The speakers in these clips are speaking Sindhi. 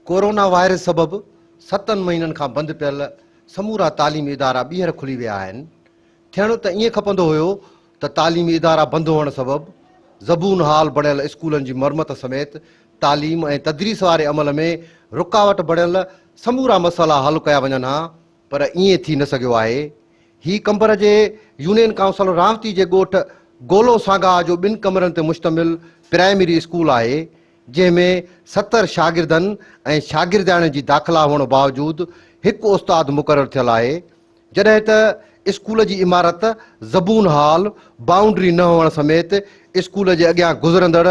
ڪورونا وائرس سبب ستن مهينن کان بند پيل سمورا تعليمي ادارا ٻيهر کلي ويا آهن. ٿيڻ ته ائين کپندو هيو ته تعليمي ادارا بند هئڻ سبب زبون حال بڻيل اسڪولن جي مرمت سميت تعليم ۽ تدريس واري عمل ۾ رڪاوٽ بڻيل سمورا مسئلا حل ڪيا وڃن ها پر ائين ٿي نه سگهيو آهي. هي قمبر جي يونين ڪائونسل رانوتي جي ڳوٺ گولو سانگاهه جو ٻن ڪمرن تي مشتمل پرائمري اسڪول آهي جنهن ۾ 70 شاگردن ۽ شاگردياڻين جي داخلا هئڻ باوجود هڪ استاد مقرر ٿيل آهي، جڏهن ته اسڪول جي عمارت زبون حال، بائونڊري نه هئڻ سميت اسڪول جي اڳيان گذرندڙ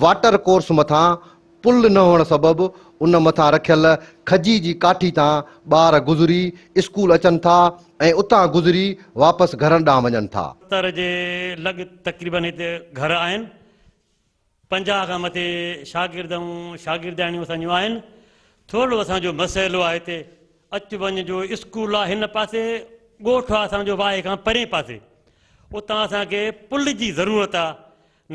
واٽر ڪورس مٿان پل نه هئڻ سبب ان مٿان رکيل کجي جي ڪاٺي تان ٻار گذري اسڪول اچن ٿا ۽ اتان گذري واپس گهرن ڏانهن وڃن ٿا. 70 جي لڳ تقريبن هتي گهر آهن. 50 کان مٿي شاگرد ۽ شاگردياڻيون اسان جون آهن. ٿورڙو اسان جو مسئلو آهي هتي اچ وڃ جو اسڪول آهي هن پاسي ڳوٺ آهي اسان جو واهي کان پرين پاسي اتان اسان کي پل جي ضرورت آهي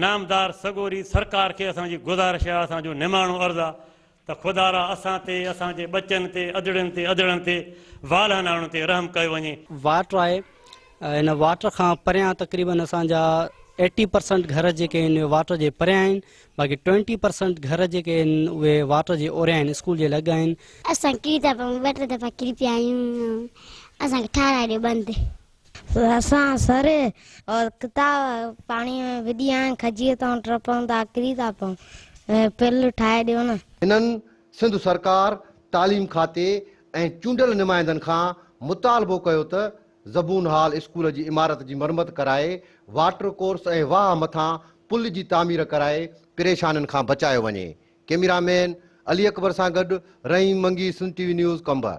نامدار سڳوري سرڪار کي اسان جي گذارش آهي اسان جو نماڻو عرض آهي ته خدارا اسان تي اسان جي ٻچن تي ادڙين تي ادڙن تي والهن آڻن تي رحم ڪيو وڃي. واٽر آهي ان واٽر کان پريان تقريبن اسان جا ايٽي پرسنٽ گهر جيڪي آهن اهي واٽر جي پريان آهن باقي ٽوئنٽي پرسنٽ گهر جيڪي آهن اهي واٽر جي اوريان آهن اسڪول جي لڳ آهن. اسان ڪري ٿا پئون ٻه ٽي دفعا ڪري پيا آهيون اسان کي ٺاهرائي ڏيو بند. اسان سر اور ڪتاب پاڻي ۾ وڏي آهن کجيء تان ٽپون ٿا ڪري ٿا پئون پل ٺاهي ڏيو نه. هنن سنڌ سرڪار، تعليم کاتي ۽ چونڊيل نمائندن کان مطالبو ڪيو ته زبون هال اسڪول جي عمارت جي مرمت ڪرائي واٽر ڪورس ۽ واهه مٿان پل جي تعمير ڪرائي پريشانين کان بچايو وڃي. ڪئميرا مين علي اڪبر سان گڏ Rahim Mangi Sindh T V news Qambar.